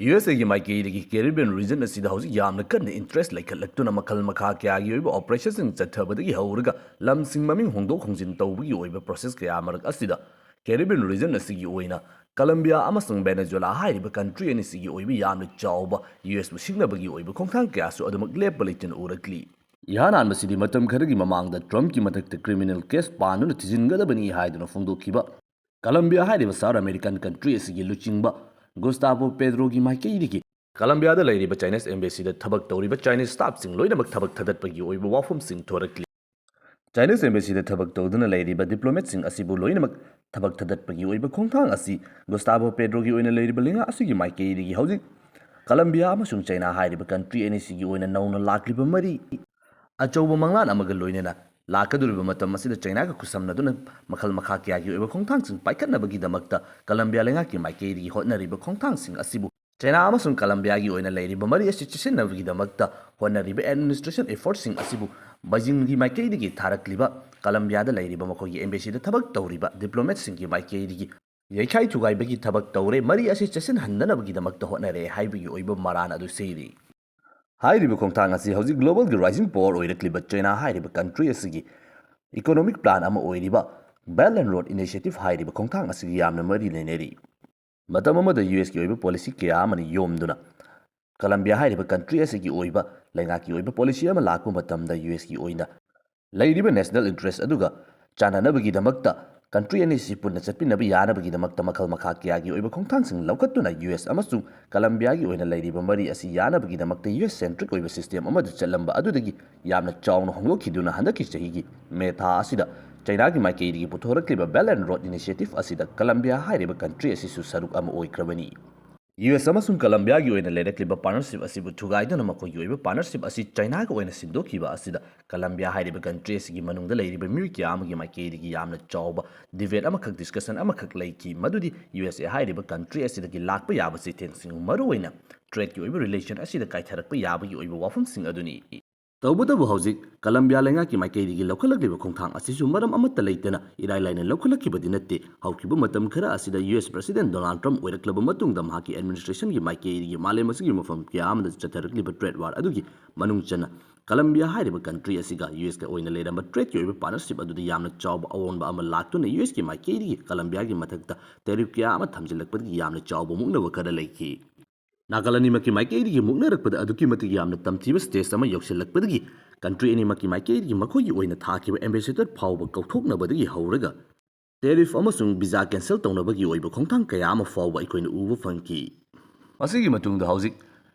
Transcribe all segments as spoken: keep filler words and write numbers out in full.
U S ꯑꯦꯒꯤ ꯃꯥꯏꯀꯩꯗꯒꯤ Caribbean region ꯑꯁꯤꯗ ꯍꯧꯖꯤꯛ ꯌꯥꯝꯅ ꯀꯟꯅ ꯏꯟꯇꯔꯦꯁ ꯂꯩꯈꯠꯂꯛꯇꯨꯅ ꯃꯈꯜ ꯃꯈꯥ ꯀꯌꯥꯒꯤ ꯑꯣꯏꯕ ꯑꯣꯄꯔꯦꯁꯟꯁꯤꯡ ꯆꯠꯊꯕꯗꯒꯤ ꯍꯧꯔꯒ ꯂꯝꯁꯤꯡ ꯃꯃꯤꯡ ꯍꯣꯡꯗꯣꯛ ꯍꯣꯡꯖꯤꯟ ꯇꯧꯕꯒꯤ ꯑꯣꯏꯕ ꯄ꯭ꯔꯣꯁꯦꯁ ꯀꯌꯥ ꯃꯔꯛ ꯑꯁꯤꯗ ꯀꯦꯔꯤꯕꯤꯌꯟ ꯔꯤꯖꯟ ꯑꯁꯤꯒꯤ ꯑꯣꯏꯅ ꯀꯂꯝꯕꯤꯌꯥ ꯑꯃꯁꯨꯡ ꯚꯦꯅꯦꯖꯨꯋꯦꯂꯥ ꯍꯥꯏꯔꯤꯕ ꯀꯟꯇ꯭ꯔꯤ ꯑꯅꯤꯁꯤꯒꯤ ꯑꯣꯏꯕ ꯌꯥꯝꯅ ꯆꯥꯎꯕ ꯌꯨ ꯑꯦꯁꯄꯨ ꯁꯤꯡꯅꯕꯒꯤ ꯑꯣꯏꯕ ꯈꯣꯡꯊꯥꯡ ꯀꯌꯥꯁꯨ ꯑꯗꯨꯃꯛ ꯂꯦꯞꯄ ꯂꯩꯇꯅ ꯎꯔꯛꯂꯤ꯫ ꯏꯍꯥꯟ ꯍꯥꯟꯕꯁꯤꯗꯤ ꯃꯇꯝ ꯈꯔꯒꯤ ꯃꯃꯥꯡꯗ ꯇ꯭ꯔꯝꯞꯀꯤ ꯃꯊꯛꯇ ꯀ꯭ꯔꯤꯃꯤꯅꯦꯜ ꯀꯦꯁ ꯄꯥꯟꯗꯨꯅ ꯊꯤꯖꯤꯟꯒꯗꯕꯅꯤ ꯍꯥꯏꯗꯨꯅ ꯐꯣꯡꯗꯣꯛꯈꯤꯕ ꯀꯂꯝꯕꯤꯌꯥ ꯍꯥꯏꯔꯤꯕ ꯁꯥꯎꯠ ꯑꯃꯦꯔꯤꯀꯟ ꯀꯟꯇ꯭ꯔꯤ ꯑꯁꯤꯒꯤ ꯂꯨꯆꯤꯡꯕ ꯒꯨꯁꯇꯥꯕꯣ ꯄꯦꯗ꯭ꯔꯣꯒꯤ ꯃꯥꯏꯀꯩꯗꯒꯤ ꯀꯂꯝꯕꯤꯌꯥꯗ ꯂꯩꯔꯤꯕ ꯆꯥꯏꯅꯤꯁ ꯑꯦꯝꯕꯦꯁꯤꯗ ꯊꯕꯛ ꯇꯧꯔꯤꯕ ꯆꯥꯏꯅꯤꯁ ꯁ꯭ꯇꯥꯐꯁꯤꯡ ꯂꯣꯏꯅꯃꯛ ꯊꯕꯛ ꯊꯥꯗꯠꯄꯒꯤ ꯑꯣꯏꯕ ꯋꯥꯐꯝꯁꯤꯡ ꯊꯣꯔꯛꯂꯤ꯫ ꯆꯥꯏꯅꯤꯁ ꯑꯦꯝꯕꯦꯁꯤꯗ ꯊꯕꯛ ꯇꯧꯗꯨꯅ ꯂꯩꯔꯤꯕ ꯗꯤꯄ꯭ꯂꯣꯃꯦꯠꯁꯤꯡ ꯑꯁꯤꯕꯨ ꯂꯣꯏꯅꯃꯛ ꯊꯕꯛ ꯊꯥꯗꯠꯄꯒꯤ ꯑꯣꯏꯕ ꯈꯣꯡꯊꯥꯡ ꯑꯁꯤ ꯒꯨꯁꯇꯥꯕꯣ ꯄꯦꯗ꯭ꯔꯣꯒꯤ ꯑꯣꯏꯅ ꯂꯩꯔꯤꯕ ꯂꯩꯉꯥꯛ ꯑꯁꯤꯒꯤ ꯃꯥꯏꯀꯩꯗꯒꯤ ꯍꯧꯖꯤꯛ ꯀꯂꯝꯕꯤꯌꯥ ꯑꯃꯁꯨꯡ ꯆꯥꯏꯅꯥ ꯍꯥꯏꯔꯤꯕ ꯀꯟꯇ꯭ꯔꯤ ꯑꯅꯤꯁꯤꯒꯤ ꯑꯣꯏꯅ ꯅꯧꯅ ꯂꯥꯛꯂꯤꯕ ꯃꯔꯤ ꯑꯆꯧꯕ ꯃꯪꯂꯥꯟ ꯑꯃꯒ ꯂꯣꯏꯅꯅ ꯂꯥꯛꯀꯗꯧꯔꯤꯕ ꯃꯇꯝ ꯑꯁꯤꯗ ꯆꯥꯏꯅꯥꯒ ꯈꯨꯠꯁꯝꯅꯗꯨꯅ ꯃꯈꯜ ꯃꯈꯥ ꯀꯌꯥꯒꯤ ꯑꯣꯏꯕ ꯈꯣꯡꯊꯥꯡꯁꯤꯡ ꯄꯥꯏꯈꯠꯅꯕꯒꯤꯗꯃꯛꯇ ꯀꯂꯝꯕꯤꯌꯥ ꯂꯩꯉꯥꯛꯀꯤ ꯃꯥꯏꯀꯩꯗꯒꯤ ꯍꯣꯠꯅꯔꯤꯕ ꯈꯣꯡꯊꯥꯡꯁꯤꯡ ꯑꯁꯤꯕꯨ ꯆꯥꯏꯅꯥ ꯑꯃꯁꯨꯡ ꯀꯂꯝꯕꯤꯌꯥꯒꯤ ꯑꯣꯏꯅ ꯂꯩꯔꯤꯕ ꯃꯔꯤ ꯑꯁꯤ ꯆꯦꯠꯁꯤꯟꯅꯕꯒꯤꯗꯃꯛꯇ ꯍꯣꯠꯅꯔꯤꯕ ꯑꯦꯗꯃꯤꯅꯤꯁꯇ꯭ꯔꯦꯁꯟ ꯏꯐꯣꯔꯠꯁꯤꯡ ꯑꯁꯤꯕꯨ ꯕꯩꯖꯤꯡꯒꯤ ꯃꯥꯏꯀꯩꯗꯒꯤ ꯊꯥꯔꯛꯂꯤꯕ ꯀꯂꯝꯕꯤꯌꯥꯗ ꯂꯩꯔꯤꯕ ꯃꯈꯣꯏꯒꯤ ꯑꯦꯝꯕꯦꯁꯤꯗ ꯊꯕꯛ ꯇꯧꯔꯤꯕ ꯗꯤꯄ꯭ꯂꯣꯃꯦꯠꯁꯤꯡꯒꯤ ꯃꯥꯏꯀꯩꯗꯒꯤ ꯌꯩꯈꯥꯏ ꯊꯨꯒꯥꯏꯕꯒꯤ ꯊꯕꯛ ꯇꯧꯔꯦ, ꯃꯔꯤ ꯑꯁꯤ ꯆꯦꯠꯁꯤꯟꯍꯟꯗꯅꯕꯒꯤꯗꯃꯛꯇ ꯍꯣꯠꯅꯔꯦ ꯍꯥꯏꯕꯒꯤ ꯑꯣꯏꯕ ꯃꯔꯥꯜ ꯑꯗꯨ ꯁꯤꯔꯤ꯫ ꯍꯥꯏꯔꯤꯕ ꯈꯣꯡꯊꯥꯡ ꯑꯁꯤ ꯍꯧꯖꯤꯛ ꯒ꯭ꯂꯣꯕꯜꯒꯤ ꯔꯥꯏꯖꯤꯡ ꯄꯥꯋꯔ ꯑꯣꯏꯔꯛꯂꯤꯕ ꯆꯥꯏꯅꯥ ꯍꯥꯏꯔꯤꯕ ꯀꯟꯇ꯭ꯔꯤ ꯑꯁꯤꯒꯤ ꯏꯀꯣꯅꯣꯃꯤꯛ ꯄ꯭ꯂꯥꯟ ꯑꯃ ꯑꯣꯏꯔꯤꯕ ꯕꯦꯜꯠ ꯑꯦꯟ ꯔꯣꯗ ꯏꯅꯤꯁꯤꯌꯦꯇꯤꯚ ꯍꯥꯏꯔꯤꯕ ꯈꯣꯡꯊꯥꯡ ꯑꯁꯤꯒ ꯌꯥꯝꯅ ꯃꯔꯤ ꯂꯩꯅꯔꯤ꯫ ꯃꯇꯝ ꯑꯃꯗ ꯌꯨ ꯑꯦꯁꯀꯤ ꯑꯣꯏꯕ ꯄꯣꯂꯤꯁꯤ ꯀꯌꯥ ꯑꯃꯅ ꯌꯣꯝꯗꯨꯅ ꯀꯂꯝꯕꯤꯌꯥ ꯍꯥꯏꯔꯤꯕ ꯀꯟꯇ꯭ꯔꯤ ꯑꯁꯤꯒꯤ ꯑꯣꯏꯕ ꯂꯩꯉꯥꯛꯀꯤ ꯑꯣꯏꯕ ꯄꯣꯂꯤꯁꯤ ꯑꯃ ꯂꯥꯛꯄ ꯃꯇꯝꯗ ꯌꯨ ꯑꯦꯁꯀꯤ ꯑꯣꯏꯅ ꯂꯩꯔꯤꯕ ꯅꯦꯁꯅꯦꯜ ꯏꯟꯇꯔꯦꯁ ꯑꯗꯨꯒ ꯆꯥꯟꯅꯅꯕꯒꯤꯗꯃꯛꯇ ꯀꯟꯇ꯭ꯔꯤ ꯑꯅꯤꯁꯤ ꯄꯨꯟꯅ ꯆꯠꯃꯤꯟꯅꯕ ꯌꯥꯅꯕꯒꯤꯗꯃꯛꯇ ꯃꯈꯜ ꯃꯈꯥ ꯀꯌꯥꯒꯤ ꯑꯣꯏꯕ ꯈꯣꯡꯊꯥꯡꯁꯤꯡ ꯂꯧꯈꯠꯇꯨꯅ ꯌꯨ ꯑꯦꯁ ꯑꯃꯁꯨꯡ ꯀꯂꯝꯕꯤꯌꯥꯒꯤ ꯑꯣꯏꯅ ꯂꯩꯔꯤꯕ ꯃꯔꯤ ꯑꯁꯤ ꯌꯥꯅꯕꯒꯤꯗꯃꯛꯇ ꯌꯨ ꯑꯦꯁ ꯁꯦꯟꯇ꯭ꯔꯤꯛ ꯑꯣꯏꯕ ꯁꯤꯁꯇꯦꯝ ꯑꯃꯗ ꯆꯠꯂꯝꯕ ꯑꯗꯨꯗꯒꯤ ꯌꯥꯝꯅ ꯆꯥꯎꯅ ꯍꯣꯡꯗꯣꯛꯈꯤꯗꯨꯅ ꯍꯟꯗꯛꯀꯤ ꯆꯍꯤꯒꯤ ꯃꯦ ꯊꯥ ꯑꯁꯤꯗ ꯆꯥꯏꯅꯥꯒꯤ ꯃꯥꯏꯀꯩꯗꯒꯤ ꯄꯨꯊꯣꯔꯛꯂꯤꯕ ꯕꯦꯜꯠ ꯑꯦꯟ ꯔꯣꯗ ꯏꯅꯤꯁꯤꯌꯦꯇꯤꯚ ꯑꯁꯤꯗ ꯀꯂꯝꯕꯤꯌꯥ ꯍꯥꯏꯔꯤꯕ ꯀꯟꯇ꯭ꯔꯤ ꯑꯁꯤꯁꯨ ꯁꯔꯨꯛ ꯑꯃ ꯑꯣꯏꯈ꯭ꯔꯕꯅꯤ꯫ ꯌꯨ ꯑꯦꯁ ꯑꯃꯁꯨꯡ ꯀꯂꯝꯕꯤꯌꯥꯒꯤ ꯑꯣꯏꯅ ꯂꯩꯔꯛꯂꯤꯕ ꯄꯥꯔꯠꯅꯔꯁꯤꯞ ꯑꯁꯤꯕꯨ ꯊꯨꯒꯥꯏꯗꯨꯅ ꯃꯈꯣꯏꯒꯤ ꯑꯣꯏꯕ ꯄꯥꯔꯠꯅꯔꯁꯤꯞ ꯑꯁꯤ ꯆꯥꯏꯅꯥꯒ ꯑꯣꯏꯅ ꯁꯤꯟꯗꯣꯛꯈꯤꯕ ꯑꯁꯤꯗ ꯀꯂꯝꯕꯤꯌꯥ ꯍꯥꯏꯔꯤꯕ ꯀꯟꯇ꯭ꯔꯤ ꯑꯁꯤꯒꯤ ꯃꯅꯨꯡꯗ ꯂꯩꯔꯤꯕ ꯃꯤꯑꯣꯏ ꯀꯌꯥ ꯑꯃꯒꯤ ꯃꯥꯏꯀꯩꯗꯒꯤ ꯌꯥꯝꯅ ꯆꯥꯎꯕ ꯗꯤꯕꯦꯠ ꯑꯃꯈꯛ, ꯗꯤꯁꯀꯁꯟ ꯑꯃꯈꯛ ꯂꯩꯈꯤ, ꯃꯗꯨꯗꯤ ꯌꯨ ꯑꯦꯁ ꯑꯦ ꯍꯥꯏꯔꯤꯕ ꯀꯟꯇ꯭ꯔꯤ ꯑꯁꯤꯗꯒꯤ ꯂꯥꯛꯄ ꯌꯥꯕ ꯆꯩꯊꯦꯡꯁꯤꯡ, ꯃꯔꯨꯑꯣꯏꯅ ꯇ꯭ꯔꯦꯗꯀꯤ ꯑꯣꯏꯕ ꯔꯤꯂꯦꯁꯟ ꯑꯁꯤꯗ ꯀꯥꯏꯊꯔꯛꯄ ꯌꯥꯕꯒꯤ ꯑꯣꯏꯕ ꯋꯥꯐꯝꯁꯤꯡ ꯑꯗꯨꯅꯤ꯫ ꯇꯧꯕꯇꯕꯨ ꯍꯧꯖꯤꯛ ꯀꯂꯝꯕꯤꯌꯥ ꯂꯩꯉꯥꯛꯀꯤ ꯃꯥꯏꯀꯩꯗꯒꯤ ꯂꯧꯈꯠꯂꯛꯂꯤꯕ ꯈꯣꯡꯊꯥꯡ ꯑꯁꯤꯁꯨ ꯃꯔꯝ ꯑꯃꯠꯇ ꯂꯩꯇꯅ ꯏꯔꯥꯏ ꯂꯥꯏꯅ ꯂꯧꯈꯠꯂꯛꯈꯤꯕꯗꯤ ꯅꯠꯇꯦ꯫ ꯍꯧꯈꯤꯕ ꯃꯇꯝ ꯈꯔ ꯑꯁꯤꯗ ꯌꯨ ꯑꯦꯁ ꯄ꯭ꯔꯁꯤꯗꯦꯟ ꯗꯣꯅꯥꯜꯗ ꯇ꯭ꯔꯝꯞ ꯑꯣꯏꯔꯛꯂꯕ ꯃꯇꯨꯡꯗ ꯃꯍꯥꯛꯀꯤ ꯑꯦꯗꯃꯤꯅꯤꯁꯇ꯭ꯔꯦꯁꯟꯒꯤ ꯃꯥꯏꯀꯩꯗꯒꯤ ꯃꯥꯂꯦꯝ ꯑꯁꯤꯒꯤ ꯃꯐꯝ ꯀꯌꯥ ꯑꯃꯗ ꯆꯠꯊꯔꯛꯂꯤꯕ ꯇ꯭ꯔꯦꯗ ꯋꯥꯔ ꯑꯗꯨꯒꯤ ꯃꯅꯨꯡ ꯆꯟꯅ ꯀꯂꯝꯕꯤꯌꯥ ꯍꯥꯏꯔꯤꯕ ꯀꯟꯇ꯭ꯔꯤ ꯑꯁꯤꯒ ꯌꯨ ꯑꯦꯁꯀ ꯑꯣꯏꯅ ꯂꯩꯔꯝꯕ ꯇ꯭ꯔꯦꯗꯀꯤ ꯑꯣꯏꯕ ꯄꯥꯔꯠꯅꯔꯁꯤꯞ ꯑꯗꯨꯗ ꯌꯥꯝꯅ ꯆꯥꯎꯕ ꯑꯑꯣꯟꯕ ꯑꯃ ꯂꯥꯛꯇꯨꯅ ꯌꯨ ꯑꯦꯁꯀꯤ ꯃꯥꯏꯀꯩꯗꯒꯤ ꯀꯂꯝꯕꯤꯌꯥꯒꯤ ꯃꯊꯛꯇ ꯇꯦꯔꯤꯐ ꯀꯌꯥ ꯑꯃ ꯊꯝꯖꯤꯜꯂꯛꯄꯗꯒꯤ ꯌꯥꯝꯅ ꯆꯥꯎꯕ ꯃꯨꯛꯅꯕ ꯈꯔ ꯂꯩꯈꯤ꯫ ꯅꯥꯀꯜ ꯑꯅꯤꯃꯛꯀꯤ ꯃꯥꯏꯀꯩꯗꯒꯤ ꯃꯨꯛꯅꯔꯛꯄꯗ ꯑꯗꯨꯛꯀꯤ ꯃꯇꯤꯛ ꯌꯥꯝꯅ ꯇꯝꯊꯤꯕ ꯁ꯭ꯇꯦꯖ ꯑꯃ ꯌꯧꯁꯤꯜꯂꯛꯄꯗꯒꯤ ꯀꯟꯇ꯭ꯔꯤ ꯑꯅꯤꯃꯛꯀꯤ ꯃꯥꯏꯀꯩꯗꯒꯤ ꯃꯈꯣꯏꯒꯤ ꯑꯣꯏꯅ ꯊꯥꯈꯤꯕ ꯑꯦꯝꯕꯦꯁꯦꯗꯔ ꯐꯥꯎꯕ ꯀꯧꯊꯣꯛꯅꯕꯗꯒꯤ ꯍꯧꯔꯒ ꯇꯦꯔꯤꯐ ꯑꯃꯁꯨꯡ ꯚꯤꯖꯥ ꯀꯦꯟꯁꯦꯜ ꯇꯧꯅꯕꯒꯤ ꯑꯣꯏꯕ ꯈꯣꯡꯊꯥꯡ ꯀꯌꯥ ꯑꯃ ꯐꯥꯎꯕ ꯑꯩꯈꯣꯏꯅ ꯎꯕ ꯐꯪꯈꯤ꯫ ꯃꯁꯤꯒꯤ ꯃꯇꯨꯡꯗ ꯍꯧꯖꯤꯛ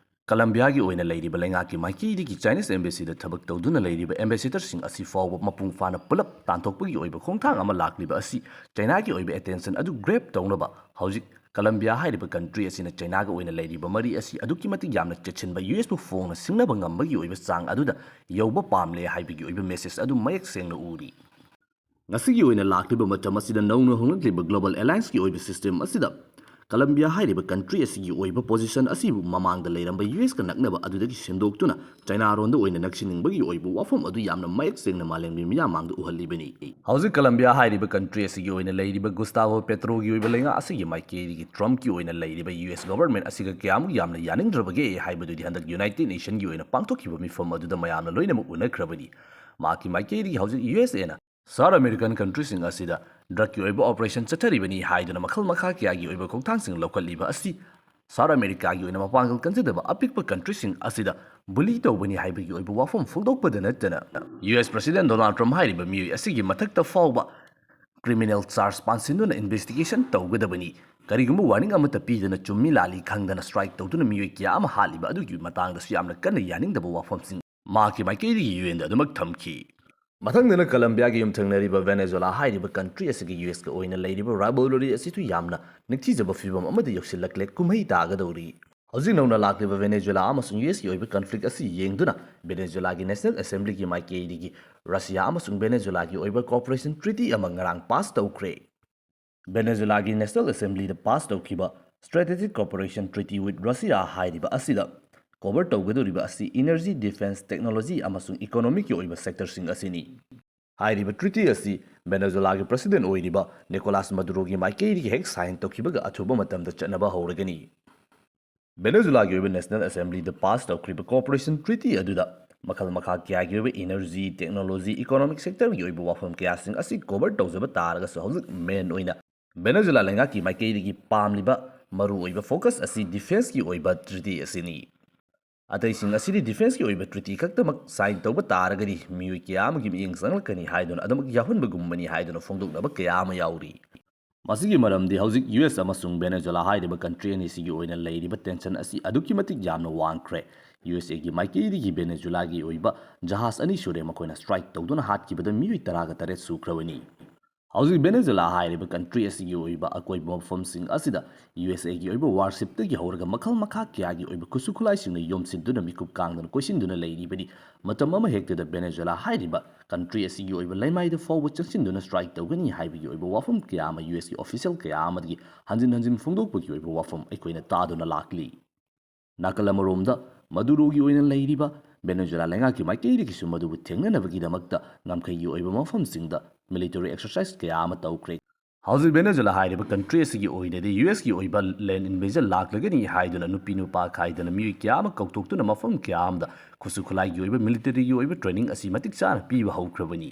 ꯀꯂꯝꯕꯤꯌꯥꯒꯤ ꯑꯣꯏꯅ ꯂꯩꯔꯤꯕ ꯂꯩꯉꯥꯛꯀꯤ ꯃꯥꯏꯀꯩꯗꯒꯤ ꯆꯥꯏꯅꯤꯁ ꯑꯦꯝꯕꯦꯁꯤꯗ ꯊꯕꯛ ꯇꯧꯗꯨꯅ ꯂꯩꯔꯤꯕ ꯑꯦꯝꯕꯦꯁꯦꯗꯔꯁꯤꯡ ꯑꯁꯤ ꯐꯥꯎꯕ ꯃꯄꯨꯡ ꯐꯥꯅ ꯄꯨꯂꯞ ꯇꯥꯟꯊꯣꯛꯄꯒꯤ ꯑꯣꯏꯕ ꯈꯣꯡꯊꯥꯡ ꯑꯃ ꯂꯥꯛꯂꯤꯕ ꯑꯁꯤ ꯆꯥꯏꯅꯥꯒꯤ ꯑꯣꯏꯕ ꯑꯦꯇꯦꯟꯁꯟ ꯑꯗꯨ ꯒ꯭ꯔꯦꯞ ꯇꯧꯅꯕ ꯍꯧꯖꯤꯛ ꯀꯂꯝꯕꯤꯌꯥ ꯍꯥꯏꯔꯤꯕ ꯀꯟꯇ꯭ꯔꯤ ꯑꯁꯤꯅ ꯆꯥꯏꯅꯥꯒ ꯑꯣꯏꯅ ꯂꯩꯔꯤꯕ ꯃꯔꯤ ꯑꯁꯤ ꯑꯗꯨꯛꯀꯤ ꯃꯇꯤꯛ ꯌꯥꯝꯅ ꯆꯦꯠꯁꯤꯟꯕ ꯌꯨ ꯑꯦꯁꯄꯨ ꯐꯣꯡꯅ ꯁꯤꯡꯅꯕ ꯉꯝꯕꯒꯤ ꯑꯣꯏꯕ ꯆꯥꯡ ꯑꯗꯨꯗ ꯌꯧꯕ ꯄꯥꯝꯂꯦ ꯍꯥꯏꯕꯒꯤ ꯑꯣꯏꯕ ꯃꯦꯁꯦꯖ ꯑꯗꯨ ꯃꯌꯦꯛ ꯁꯦꯡꯅ ꯎꯔꯤ꯫ ꯉꯁꯤꯒꯤ ꯑꯣꯏꯅ ꯂꯥꯛꯂꯤꯕ ꯃꯇꯝ ꯑꯁꯤꯗ ꯅꯧꯅ ꯍꯣꯡꯂꯛꯂꯤꯕ ꯒ꯭ꯂꯣꯕꯜ ꯑꯦꯂꯥꯌꯟꯁꯀꯤ ꯑꯣꯏꯕ ꯁꯤꯁꯇꯦꯝ ꯑꯁꯤꯗ ꯀꯂꯝꯕꯤꯌꯥ ꯍꯥꯏꯔꯤꯕ ꯀꯟꯇ꯭ꯔꯤ ꯑꯁꯤꯒꯤ ꯑꯣꯏꯕ ꯄꯣꯖꯤꯁꯟ ꯑꯁꯤꯕꯨ ꯃꯃꯥꯡꯗ ꯂꯩꯔꯝꯕ ꯌꯨ ꯑꯦꯁꯀ ꯅꯛꯅꯕ ꯑꯗꯨꯗꯒꯤ ꯁꯦꯝꯗꯣꯛꯇꯨꯅ ꯆꯥꯏꯅꯥꯔꯣꯝꯗ ꯑꯣꯏꯅ ꯅꯛꯁꯤꯟꯅꯤꯡꯕꯒꯤ ꯑꯣꯏꯕ ꯋꯥꯐꯝ ꯑꯗꯨ ꯌꯥꯝꯅ ꯃꯌꯦꯛ ꯁꯦꯡꯅ ꯃꯥꯂꯦꯝꯒꯤ ꯃꯤꯌꯥꯝ ꯃꯥꯡꯗ ꯎꯍꯜꯂꯤꯕꯅꯤ꯫ ꯍꯧꯖꯤꯛ ꯀꯂꯝꯕꯤꯌꯥ ꯍꯥꯏꯔꯤꯕ ꯀꯟꯇ꯭ꯔꯤ ꯑꯁꯤꯒꯤ ꯑꯣꯏꯅ ꯂꯩꯔꯤꯕ ꯒꯨꯁꯇꯥꯚꯣ ꯄꯦꯇ꯭ꯔꯣꯒꯤ ꯑꯣꯏꯕ ꯂꯩꯉꯥꯛ ꯑꯁꯤꯒꯤ ꯃꯥꯏꯀꯩꯗꯒꯤ ꯇ꯭ꯔꯝꯞꯀꯤ ꯑꯣꯏꯅ ꯂꯩꯔꯤꯕ ꯌꯨ ꯑꯦꯁ ꯒꯣꯚꯔꯟꯃꯦꯟꯠ ꯑꯁꯤꯒ ꯀꯌꯥꯃꯨꯛ ꯌꯥꯝꯅ ꯌꯥꯅꯤꯡꯗ꯭ꯔꯕꯒꯦ ꯍꯥꯏꯕꯗꯨꯗꯤ ꯍꯟꯗꯛ ꯌꯨꯅꯥꯏꯇꯦꯗ ꯅꯦꯁꯟꯒꯤ ꯑꯣꯏꯅ ꯄꯥꯡꯊꯣꯛꯈꯤꯕ ꯃꯤꯐꯝ ꯑꯗꯨꯗ ꯃꯌꯥꯝꯅ ꯂꯣꯏꯅꯃꯛ ꯎꯅꯈ꯭ꯔꯕꯅꯤ꯫ ꯃꯍꯥꯛꯀꯤ ꯃꯥꯏꯀꯩꯗꯒꯤ ꯍꯧꯖꯤꯛ ꯌꯨ ꯑꯦꯁ ꯑꯦꯅ ꯁꯥꯎꯠ ꯑꯃꯦꯔꯤꯀꯟ ꯀꯟꯇ꯭ꯔꯤꯁꯤꯡ ꯑꯁꯤꯗ ꯗ꯭ꯔꯒꯀꯤ ꯑꯣꯏꯕ ꯑꯣꯄꯔꯦꯁꯟ ꯆꯠꯊꯔꯤꯕꯅꯤ ꯍꯥꯏꯗꯨꯅ ꯃꯈꯜ ꯃꯈꯥ ꯀꯌꯥꯒꯤ ꯑꯣꯏꯕ ꯈꯣꯡꯊꯥꯡꯁꯤꯡ ꯂꯧꯈꯠꯂꯤꯕ ꯑꯁꯤ ꯁꯥꯎꯠ ꯑꯃꯦꯔꯤꯀꯥꯒꯤ ꯑꯣꯏꯅ ꯃꯄꯥꯡꯒꯜ ꯀꯟꯖꯗꯕ ꯑꯄꯤꯛꯄ ꯀꯟꯇ꯭ꯔꯤꯁꯤꯡ ꯑꯁꯤꯗ ꯕꯨꯂꯤ ꯇꯧꯕꯅꯤ ꯍꯥꯏꯕꯒꯤ ꯑꯣꯏꯕ ꯋꯥꯐꯝ ꯐꯣꯡꯗꯣꯛꯄꯗ ꯅꯠꯇꯅ ꯌꯨ ꯑꯦꯁ ꯄ꯭ꯔꯁꯤꯗꯦꯟꯠ ꯗꯣꯅꯥꯜꯗ ꯇ꯭ꯔꯝꯞ ꯍꯥꯏꯔꯤꯕ ꯃꯤꯑꯣꯏ ꯑꯁꯤꯒꯤ ꯃꯊꯛꯇ ꯐꯥꯎꯕ ꯀ꯭ꯔꯤꯃꯤꯅꯦꯜ ꯆꯥꯔꯖ ꯄꯥꯟꯁꯤꯟꯗꯨꯅ ꯏꯟꯚꯦꯁꯇꯤꯒꯦꯁꯟ ꯇꯧꯒꯗꯕꯅꯤ꯫ ꯀꯔꯤꯒꯨꯝꯕ ꯋꯥꯔꯅꯤꯡ ꯑꯃꯠꯇ ꯄꯤꯗꯅ ꯆꯨꯝꯃꯤ ꯂꯥꯜꯂꯤ ꯈꯪꯗꯅ ꯁ꯭ꯇ꯭ꯔꯥꯏꯛ ꯇꯧꯗꯨꯅ ꯃꯤꯑꯣꯏ ꯀꯌꯥ ꯑꯃ ꯍꯥꯠꯂꯤꯕ ꯑꯗꯨꯒꯤ ꯃꯇꯥꯡꯗꯁꯨ ꯌꯥꯝꯅ ꯀꯟꯅ ꯌꯥꯅꯤꯡꯗꯕ ꯋꯥꯐꯝꯁꯤꯡ ꯃꯍꯥꯛꯀꯤ ꯃꯥꯏꯀꯩꯗꯒꯤ ꯌꯨ ꯑꯦꯟꯗ ꯑꯗꯨꯃꯛ ꯊꯝꯈꯤ꯫ ꯃꯊꯪꯗꯅ ꯀꯂꯝꯕꯤꯌꯥꯒꯤ ꯌꯨꯝꯊꯪꯅꯔꯤꯕ ꯚꯦꯅꯦꯖꯨꯂꯥ ꯍꯥꯏꯔꯤꯕ ꯀꯟꯇ꯭ꯔꯤ ꯑꯁꯤꯒ ꯌꯨ ꯑꯦꯁꯀ ꯑꯣꯏꯅ ꯂꯩꯔꯤꯕ ꯔꯥꯏꯕꯦꯂꯔꯤ ꯑꯁꯤꯁꯨ ꯌꯥꯝꯅ ꯅꯤꯡꯊꯤꯖꯕ ꯐꯤꯕꯝ ꯑꯃꯗ ꯌꯧꯁꯤꯜꯂꯛꯂꯦ, ꯀꯨꯝꯍꯩ ꯇꯥꯒꯗꯧꯔꯤ꯫ ꯍꯧꯖꯤꯛ ꯅꯧꯅ ꯂꯥꯛꯂꯤꯕ ꯚꯦꯅꯦꯖꯨꯂꯥ ꯑꯃꯁꯨꯡ ꯌꯨ ꯑꯦꯁꯀꯤ ꯑꯣꯏꯕ ꯀꯟꯐ꯭ꯂꯤꯛ ꯑꯁꯤ ꯌꯦꯡꯗꯨꯅ ꯚꯦꯅꯦꯖꯨꯂꯥꯒꯤ ꯅꯦꯁꯅꯦꯜ ꯑꯦꯁꯦꯝꯕ꯭ꯂꯤꯒꯤ ꯃꯥꯏꯀꯩꯗꯒꯤ ꯔꯁꯤꯌꯥ ꯑꯃꯁꯨꯡ ꯚꯦꯅꯦꯖꯨꯂꯥꯒꯤ ꯑꯣꯏꯕ ꯀꯣꯑꯣꯄꯔꯦꯁꯟ ꯇ꯭ꯔꯤꯇꯤ ꯑꯃ ꯉꯔꯥꯡ ꯄꯥꯁ ꯇꯧꯈ꯭ꯔꯦ꯫ ꯚꯦꯅꯦꯖꯨꯂꯥꯒꯤ ꯅꯦꯁꯅꯦꯜ ꯑꯦꯁꯦꯝꯕ꯭ꯂꯤꯗ ꯄꯥꯁ ꯇꯧꯈꯤꯕ Strategic Cooperation Treaty with Russia ꯍꯥꯏꯔꯤꯕ ꯑꯁꯤꯗ ꯀꯣꯚꯔ ꯇꯧꯒꯗꯧꯔꯤꯕ ꯑꯁꯤ ꯏꯅꯔꯖꯤ, ꯗꯤꯐꯦꯟꯁ, ꯇꯦꯛꯅꯣꯂꯣꯖꯤ ꯑꯃꯁꯨꯡ ꯏꯀꯣꯅꯣꯃꯤꯛꯀꯤ ꯑꯣꯏꯕ ꯁꯦꯛꯇꯔꯁꯤꯡ ꯑꯁꯤꯅꯤ꯫ ꯍꯥꯏꯔꯤꯕ ꯇ꯭ꯔꯤꯇꯤ ꯑꯁꯤ ꯚꯦꯅꯦꯖꯨꯂꯥꯒꯤ ꯄ꯭ꯔꯁꯤꯗꯦꯟ ꯑꯣꯏꯔꯤꯕ ꯅꯤꯀꯣꯂꯥꯁ ꯃꯗꯨꯔꯣꯒꯤ ꯃꯥꯏꯀꯩꯗꯒꯤ ꯍꯦꯛ ꯁꯥꯏꯟ ꯇꯧꯈꯤꯕꯒ ꯑꯊꯨꯕ ꯃꯇꯝꯗ ꯆꯠꯅꯕ ꯍꯧꯔꯒꯅꯤ꯫ ꯚꯦꯅꯦꯖꯨꯂꯥꯒꯤ ꯑꯣꯏꯕ ꯅꯦꯁꯅꯦꯜ ꯑꯦꯁꯦꯝꯕ꯭ꯂꯤꯗ ꯄꯥꯁ ꯇꯧꯈ꯭ꯔꯤꯕ ꯀꯣꯑꯣꯄꯔꯦꯁꯟ ꯇ꯭ꯔꯤꯇꯤ ꯑꯗꯨꯗ ꯃꯈꯜ ꯃꯈꯥ ꯀꯌꯥꯒꯤ ꯑꯣꯏꯕ ꯏꯅꯔꯖꯤ, ꯇꯦꯛꯅꯣꯂꯣꯖꯤ, ꯏꯀꯣꯅꯣꯃꯤꯛ ꯁꯦꯛꯇꯔꯒꯤ ꯑꯣꯏꯕ ꯋꯥꯐꯝ ꯀꯌꯥꯁꯤꯡ ꯑꯁꯤ ꯀꯣꯚꯔ ꯇꯧꯖꯕ ꯇꯥꯔꯒꯁꯨ, ꯍꯧꯖꯤꯛ ꯃꯦꯟ ꯑꯣꯏꯅ ꯚꯦꯅꯦꯖꯨꯂꯥ ꯂꯩꯉꯥꯛꯀꯤ ꯃꯥꯏꯀꯩꯗꯒꯤ ꯄꯥꯝꯂꯤꯕ ꯃꯔꯨꯑꯣꯏꯕ ꯐꯣꯀꯁ ꯑꯁꯤ ꯗꯤꯐꯦꯟꯁꯀꯤ ꯑꯣꯏꯕ ꯇ꯭ꯔꯤꯇꯤ ꯑꯁꯤꯅꯤ꯫ ꯑꯇꯩꯁꯤꯡ ꯑꯁꯤꯗꯤ ꯗꯤꯐꯦꯟꯁꯀꯤ ꯑꯣꯏꯕ ꯇ꯭ꯔꯤꯇꯤ ꯈꯛꯇꯃꯛ ꯁꯥꯏꯟ ꯇꯧꯕ ꯇꯥꯔꯒꯗꯤ ꯃꯤꯑꯣꯏ ꯀꯌꯥ ꯑꯃꯒꯤ ꯃꯤꯠꯌꯦꯡ ꯆꯪꯂꯛꯀꯅꯤ ꯍꯥꯏꯗꯨꯅ ꯑꯗꯨꯃꯛ ꯌꯥꯎꯍꯟꯕꯒꯨꯝꯕꯅꯤ ꯍꯥꯏꯗꯨꯅ ꯐꯣꯡꯗꯣꯛꯅꯕ ꯀꯌꯥ ꯑꯃ ꯌꯥꯎꯔꯤ꯫ ꯃꯁꯤꯒꯤ ꯃꯔꯝꯗꯤ ꯍꯧꯖꯤꯛ ꯌꯨ ꯑꯦꯁ ꯑꯃꯁꯨꯡ ꯚꯦꯅꯦꯖꯨꯂꯥ ꯍꯥꯏꯔꯤꯕ ꯀꯟꯇ꯭ꯔꯤ ꯑꯅꯤꯁꯤꯒꯤ ꯑꯣꯏꯅ ꯂꯩꯔꯤꯕ ꯇꯦꯟꯁꯟ ꯑꯁꯤ ꯑꯗꯨꯛꯀꯤ ꯃꯇꯤꯛ ꯌꯥꯝꯅ ꯋꯥꯡꯈ꯭ꯔꯦ꯫ ꯌꯨ ꯑꯦꯁ ꯑꯦꯒꯤ ꯃꯥꯏꯀꯩꯗꯒꯤ ꯚꯦꯅꯦꯖꯨꯂꯥꯒꯤ ꯑꯣꯏꯕ ꯖꯍꯥꯖ ꯑꯅꯤ ꯁꯨꯔꯦ ꯃꯈꯣꯏꯅ ꯁ꯭ꯇ꯭ꯔꯥꯏꯛ ꯇꯧꯗꯨꯅ ꯍꯥꯠꯈꯤꯕꯗ ꯃꯤꯑꯣꯏ ꯇꯔꯥꯒ ꯇꯔꯦꯠ ꯁꯨꯈ꯭ꯔꯕꯅꯤ꯫ ꯍꯧꯖꯤꯛ ꯚꯦꯅꯦꯖꯨꯂꯥ ꯍꯥꯏꯔꯤꯕ ꯀꯟꯇ꯭ꯔꯤ ꯑꯁꯤꯒꯤ ꯑꯣꯏꯕ ꯑꯀꯣꯏꯕ ꯃꯐꯝꯁꯤꯡ ꯑꯁꯤꯗ ꯌꯨ ꯑꯦꯁ ꯑꯦꯒꯤ ꯑꯣꯏꯕ ꯋꯥꯔꯁꯤꯞꯇꯒꯤ ꯍꯧꯔꯒ ꯃꯈꯜ ꯃꯈꯥ ꯀꯌꯥꯒꯤ ꯑꯣꯏꯕ ꯈꯨꯠꯁꯨ ꯈꯨꯠꯂꯥꯏꯁꯤꯡꯅ ꯌꯣꯝꯁꯤꯟꯗꯨꯅ ꯃꯤꯀꯨꯞ ꯀꯥꯡꯗꯅ ꯀꯣꯏꯁꯤꯟꯗꯨꯅ ꯂꯩꯔꯤꯕꯅꯤ꯫ ꯃꯇꯝ ꯑꯃ ꯍꯦꯛꯇꯗ ꯚꯦꯅꯦꯖꯨꯂꯥ ꯍꯥꯏꯔꯤꯕ ꯀꯟꯇ꯭ꯔꯤ ꯑꯁꯤꯒꯤ ꯑꯣꯏꯕ ꯂꯩꯃꯥꯏꯗ ꯐꯥꯎꯕ ꯆꯪꯁꯤꯟꯗꯨꯅ ꯁ꯭ꯇ꯭ꯔꯥꯏꯛ ꯇꯧꯒꯅꯤ ꯍꯥꯏꯕꯒꯤ ꯑꯣꯏꯕ ꯋꯥꯐꯝ ꯀꯌꯥ ꯑꯃ ꯌꯨ ꯑꯦꯁꯀꯤ ꯑꯣꯐꯤꯁꯤꯌꯦꯜ ꯀꯌꯥ ꯑꯃꯗꯒꯤ ꯍꯟꯖꯤꯟ ꯍꯟꯖꯤꯟ ꯐꯣꯡꯗꯣꯛꯄꯒꯤ ꯑꯣꯏꯕ ꯋꯥꯐꯝ ꯑꯩꯈꯣꯏꯅ ꯇꯥꯗꯨꯅ ꯂꯥꯛꯂꯤ꯫ ꯅꯥꯀꯜ ꯑꯃꯔꯣꯝꯗ ꯃꯗꯨꯔꯣꯒꯤ ꯑꯣꯏꯅ ꯂꯩꯔꯤꯕ ꯚꯦꯅꯦꯖꯨꯂꯥ ꯂꯩꯉꯥꯛꯀꯤ ꯃꯥꯏꯀꯩꯗꯒꯤꯁꯨ ꯃꯗꯨꯕꯨ ꯊꯦꯡꯅꯅꯕꯒꯤꯗꯃꯛꯇ ꯉꯝꯈꯩꯒꯤ ꯑꯣꯏꯕ ꯃꯐꯝꯁꯤꯡꯗ ꯃꯤꯂꯤꯇꯔꯤ ꯑꯦꯛꯁꯔꯁꯥꯏꯁ ꯀꯌꯥ ꯑꯃ ꯇꯧꯈ꯭ꯔꯦ꯫ ꯍꯧꯖꯤꯛ ꯚꯦꯅꯦꯖꯨꯂꯥ ꯍꯥꯏꯔꯤꯕ ꯀꯟꯇ꯭ꯔꯤ ꯑꯁꯤꯒꯤ ꯑꯣꯏꯅꯗꯤ ꯌꯨ ꯑꯦꯁꯀꯤ ꯑꯣꯏꯕ ꯂꯦꯟ ꯏꯟꯚꯦꯖꯟ ꯂꯥꯛꯂꯒꯅꯤ ꯍꯥꯏꯗꯨꯅ ꯅꯨꯄꯤ ꯅꯨꯄꯥ ꯈꯥꯏꯗꯅ ꯃꯤꯑꯣꯏ ꯀꯌꯥ ꯑꯃ ꯀꯧꯊꯣꯛꯇꯨꯅ ꯃꯐꯝ ꯀꯌꯥ ꯑꯃꯗ ꯈꯨꯠꯁꯨ ꯈꯨꯠꯂꯥꯏꯒꯤ ꯑꯣꯏꯕ ꯃꯤꯂꯤꯇꯔꯤꯒꯤ ꯑꯣꯏꯕ ꯇ꯭ꯔꯦꯅꯤꯡ ꯑꯁꯤ ꯃꯇꯤꯛ ꯆꯥꯅ ꯄꯤꯕ ꯍꯧꯈ꯭ꯔꯕꯅꯤ꯫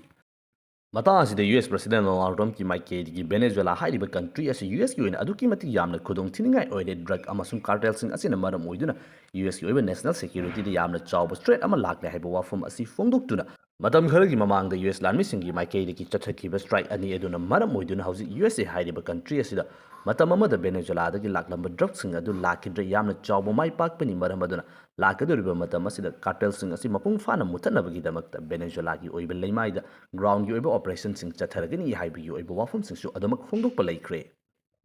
ꯃꯇꯥꯡ ꯑꯁꯤꯗ ꯌꯨ ꯑꯦꯁ ꯄ꯭ꯔꯁꯤꯗꯦꯟ ꯗꯣꯅꯥꯜꯗ ꯇ꯭ꯔꯝꯞꯀꯤ ꯃꯥꯏꯀꯩꯗꯒꯤ ꯚꯦꯅꯦꯖꯨꯂꯥ ꯍꯥꯏꯔꯤꯕ ꯀꯟꯇ꯭ꯔꯤ ꯑꯁꯤ ꯌꯨ ꯑꯦꯁꯀꯤ ꯑꯣꯏꯅ ꯑꯗꯨꯛꯀꯤ ꯃꯇꯤꯛ ꯌꯥꯝꯅ ꯈꯨꯗꯣꯡ ꯊꯤꯅꯤꯡꯉꯥꯏ ꯑꯣꯏꯔꯦ, ꯗ꯭ꯔꯒ ꯑꯃꯁꯨꯡ ꯀꯥꯔꯇꯦꯜꯁꯤꯡ ꯑꯁꯤꯅ ꯃꯔꯝ ꯑꯣꯏꯗꯨꯅ ꯌꯨ ꯑꯦꯁꯀꯤ ꯑꯣꯏꯕ ꯅꯦꯁꯅꯦꯜ ꯁꯦꯀ꯭ꯌꯨꯔꯤꯇꯤꯗ ꯌꯥꯝꯅ ꯆꯥꯎꯕ ꯊ꯭ꯔꯦꯠ ꯑꯃ ꯂꯥꯛꯂꯦ ꯍꯥꯏꯕ ꯋꯥꯐꯝ ꯑꯁꯤ ꯐꯣꯡꯗꯣꯛꯇꯨꯅ, ꯃꯇꯝ ꯈꯔꯒꯤ ꯃꯃꯥꯡꯗ ꯌꯨ ꯑꯦꯁ ꯂꯥꯟꯃꯤꯁꯤꯡꯒꯤ ꯃꯥꯏꯀꯩꯗꯒꯤ ꯆꯠꯊꯈꯤꯕ ꯁ꯭ꯇ꯭ꯔꯥꯏꯛ ꯑꯅꯤ ꯑꯗꯨꯅ ꯃꯔꯝ ꯑꯣꯏꯗꯨꯅ ꯍꯧꯖꯤꯛ ꯌꯨ ꯑꯦꯁ ꯑꯦ ꯍꯥꯏꯔꯤꯕ ꯀꯟꯇ꯭ꯔꯤ ꯑꯁꯤꯗ ꯃꯇꯝ ꯑꯃꯗ ꯚꯦꯅꯦꯖꯨꯂꯥꯗꯒꯤ ꯂꯥꯛꯂꯝꯕ ꯗ꯭ꯔꯒꯁꯤꯡ ꯑꯗꯨ ꯂꯥꯛꯈꯤꯗ꯭ꯔꯦ, ꯌꯥꯝꯅ ꯆꯥꯎꯕ ꯃꯥꯏ ꯄꯥꯛꯄꯅꯤ, ꯃꯔꯝ ꯑꯗꯨꯅ ꯂꯥꯛꯀꯗꯧꯔꯤꯕ ꯃꯇꯝ ꯑꯁꯤꯗ ꯀꯥꯔꯇꯦꯜꯁꯤꯡ ꯑꯁꯤ ꯃꯄꯨꯡ ꯐꯥꯅ ꯃꯨꯠꯊꯠꯅꯕꯒꯤꯗꯃꯛꯇ ꯚꯦꯅꯦꯖꯨꯂꯥꯒꯤ ꯑꯣꯏꯕ ꯂꯩꯃꯥꯏꯗ ꯒ꯭ꯔꯥꯎꯟꯒꯤ ꯑꯣꯏꯕ ꯑꯣꯄꯔꯦꯁꯟꯁꯤꯡ ꯆꯠꯊꯔꯒꯅꯤ ꯍꯥꯏꯕꯒꯤ ꯑꯣꯏꯕ ꯋꯥꯐꯝꯁꯤꯡꯁꯨ ꯑꯗꯨꯃꯛ ꯐꯣꯡꯗꯣꯛꯄ ꯂꯩꯈ꯭ꯔꯦ꯫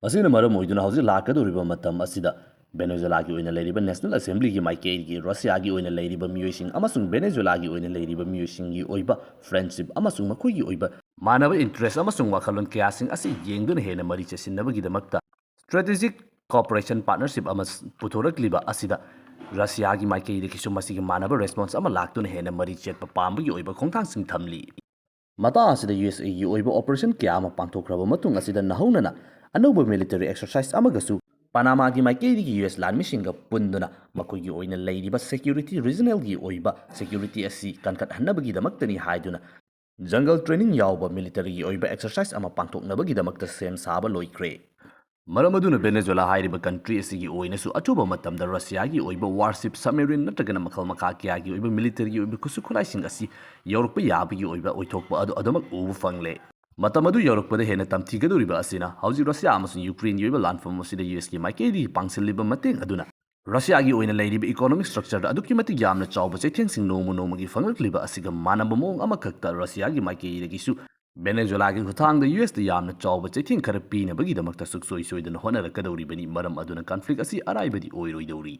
ꯃꯁꯤꯅ ꯃꯔꯝ ꯑꯣꯏꯗꯨꯅ ꯍꯧꯖꯤꯛ ꯂꯥꯛꯀꯗꯧꯔꯤꯕ ꯃꯇꯝ ꯑꯁꯤꯗ ꯚꯦꯅꯦꯖꯨꯂꯥꯒꯤ ꯑꯣꯏꯅ ꯂꯩꯔꯤꯕ ꯅꯦꯁꯅꯦꯜ ꯑꯦꯁꯦꯝꯕ꯭ꯂꯤꯒꯤ ꯃꯥꯏꯀꯩꯒꯤ ꯔꯁꯤꯌꯥꯒꯤ ꯑꯣꯏꯅ ꯂꯩꯔꯤꯕ ꯃꯤꯑꯣꯏꯁꯤꯡ ꯑꯃꯁꯨꯡ ꯚꯦꯅꯦꯖꯨꯂꯥꯒꯤ ꯑꯣꯏꯅ ꯂꯩꯔꯤꯕ ꯃꯤꯑꯣꯏꯁꯤꯡꯒꯤ ꯑꯣꯏꯕ ꯐ꯭ꯔꯦꯟꯗꯁꯤꯞ ꯑꯃꯁꯨꯡ ꯃꯈꯣꯏꯒꯤ ꯑꯣꯏꯕ ꯃꯥꯟꯅꯕ ꯏꯟꯇꯔꯦꯁ ꯑꯃꯁꯨꯡ ꯋꯥꯈꯜꯂꯣꯟ ꯀꯌꯥꯁꯤꯡ ꯑꯁꯤ ꯌꯦꯡꯗꯨꯅ ꯍꯦꯟꯅ ꯃꯔꯤ ꯆꯠꯁꯤꯟꯅꯕꯒꯤꯗꯃꯛꯇ ꯁ꯭ꯇ꯭ꯔꯦꯇꯦꯖꯤꯛ ꯀꯣꯑꯣꯄꯔꯦꯁꯟ ꯄꯥꯔꯠꯅꯔꯁꯤꯞ ꯑꯃ ꯄꯨꯊꯣꯔꯛꯂꯤꯕ ꯑꯁꯤꯗ ꯔꯁꯤꯌꯥꯒꯤ ꯃꯥꯏꯀꯩꯗꯒꯤꯁꯨ ꯃꯁꯤꯒ ꯃꯥꯟꯅꯕ response ꯑꯃ ꯂꯥꯛꯇꯨꯅ ꯍꯦꯟꯅ ꯃꯔꯤ ꯆꯦꯠꯄ ꯄꯥꯝꯕꯒꯤ ꯑꯣꯏꯕ ꯈꯣꯡꯊꯥꯡꯁꯤꯡ ꯊꯝꯂꯤ꯫ ꯃꯇꯥ ꯑꯁꯤꯗ ꯌꯨ ꯑꯦꯁ ꯑꯦꯒꯤ ꯑꯣꯏꯕ operation ꯀꯌꯥ ꯑꯃ ꯄꯥꯡꯊꯣꯛꯈ꯭ꯔꯕ ꯃꯇꯨꯡ ꯑꯁꯤꯗ ꯅꯧꯍꯧꯅꯅ ꯑꯅꯧꯕ military exercise ꯑꯃꯒꯁꯨ ꯄꯅꯥꯃꯥꯒꯤ ꯃꯥꯏꯀꯩꯗꯒꯤ ꯌꯨ ꯑꯦꯁ ꯂꯥꯟꯃꯤꯁꯤꯡꯒ ꯄꯨꯟꯗꯨꯅ ꯃꯈꯣꯏꯒꯤ ꯑꯣꯏꯅ ꯂꯩꯔꯤꯕ security, regionalꯒꯤ ꯑꯣꯏꯕ security ꯑꯁꯤ ꯀꯟꯈꯠꯍꯟꯅꯕꯒꯤꯗꯃꯛꯇꯅꯤ ꯍꯥꯏꯗꯨꯅ jungle training ꯌꯥꯎꯕ militaryꯒꯤ ꯑꯣꯏꯕ exercise ꯑꯃ ꯄꯥꯡꯊꯣꯛꯅꯕꯒꯤꯗꯃꯛꯇ ꯁꯦꯝ ꯁꯥꯕ ꯂꯣꯏꯈ꯭ꯔꯦ꯫ ꯃꯔꯝ ꯑꯗꯨꯅ ꯚꯦꯅꯦꯖꯨꯋꯦꯂꯥ ꯍꯥꯏꯔꯤꯕ country ꯑꯁꯤꯒꯤ ꯑꯣꯏꯅꯁꯨ ꯑꯊꯨꯕ ꯃꯇꯝꯗ ꯔꯁꯤꯌꯥꯒꯤ ꯑꯣꯏꯕ warship, submarine ꯅꯠꯇ꯭ꯔꯒꯅ ꯃꯈꯜ ꯃꯈꯥ ꯀꯌꯥꯒꯤ ꯑꯣꯏꯕ militaryꯒꯤ ꯑꯣꯏꯕ ꯈꯨꯠꯁꯨ ꯈꯨꯠꯂꯥꯏꯁꯤꯡ ꯑꯁꯤ ꯌꯧꯔꯛꯄ ꯌꯥꯕꯒꯤ ꯑꯣꯏꯕ ꯑꯣꯏꯊꯣꯛꯄ ꯑꯗꯨ ꯑꯗꯨꯃꯛ ꯎꯕ ꯐꯪꯂꯦ꯫ ꯃꯇꯝ ꯑꯗꯨ ꯌꯧꯔꯛꯄꯗ ꯍꯦꯟꯅ ꯇꯝꯊꯤꯒꯗꯧꯔꯤꯕ ꯑꯁꯤꯅ ꯍꯧꯖꯤꯛ ꯔꯁꯤꯌꯥ ꯑꯃꯁꯨꯡ ꯌꯨꯀ꯭ꯔꯦꯟꯒꯤ ꯑꯣꯏꯕ ꯂꯥꯟꯐꯝ ꯑꯁꯤꯗ ꯌꯨ ꯑꯦꯁꯀꯤ ꯃꯥꯏꯀꯩꯗꯒꯤ ꯄꯥꯡꯁꯤꯜꯂꯤꯕ ꯃꯇꯦꯡ ꯑꯗꯨꯅ ꯔꯁꯤꯌꯥꯒꯤ ꯑꯣꯏꯅ ꯂꯩꯔꯤꯕ economic structureꯗ ꯑꯗꯨꯛꯀꯤ ꯃꯇꯤꯛ ꯌꯥꯝꯅ ꯆꯥꯎꯕ ꯆꯩꯊꯦꯡꯁꯤꯡ ꯅꯣꯡꯃ ꯅꯣꯡꯃꯒꯤ ꯐꯪꯂꯛꯂꯤꯕ ꯑꯁꯤꯒ ꯃꯥꯟꯅꯕ ꯃꯑꯣꯡ ꯑꯃꯈꯛꯇ ꯔꯁꯤꯌꯥꯒꯤ ꯃꯥꯏꯀꯩꯗꯒꯤꯁꯨ ꯚꯦꯅꯦꯖꯨꯋꯦꯂꯥꯒꯤ ꯈꯨꯠꯊꯥꯡꯗ ꯌꯨ ꯑꯦꯁꯇ ꯌꯥꯝꯅ ꯆꯥꯎꯕ ꯆꯩꯊꯦꯡ ꯈꯔ ꯄꯤꯅꯕꯒꯤꯗꯃꯛꯇ ꯁꯨꯡꯁꯣꯏ ꯁꯣꯏꯗꯅ ꯍꯣꯠꯅꯔꯛꯀꯗꯧꯔꯤꯕꯅꯤ꯫ ꯃꯔꯝ ꯑꯗꯨꯅ conflict ꯑꯁꯤ ꯑꯔꯥꯏꯕꯗꯤ ꯑꯣꯏꯔꯣꯏꯗꯧꯔꯤ꯫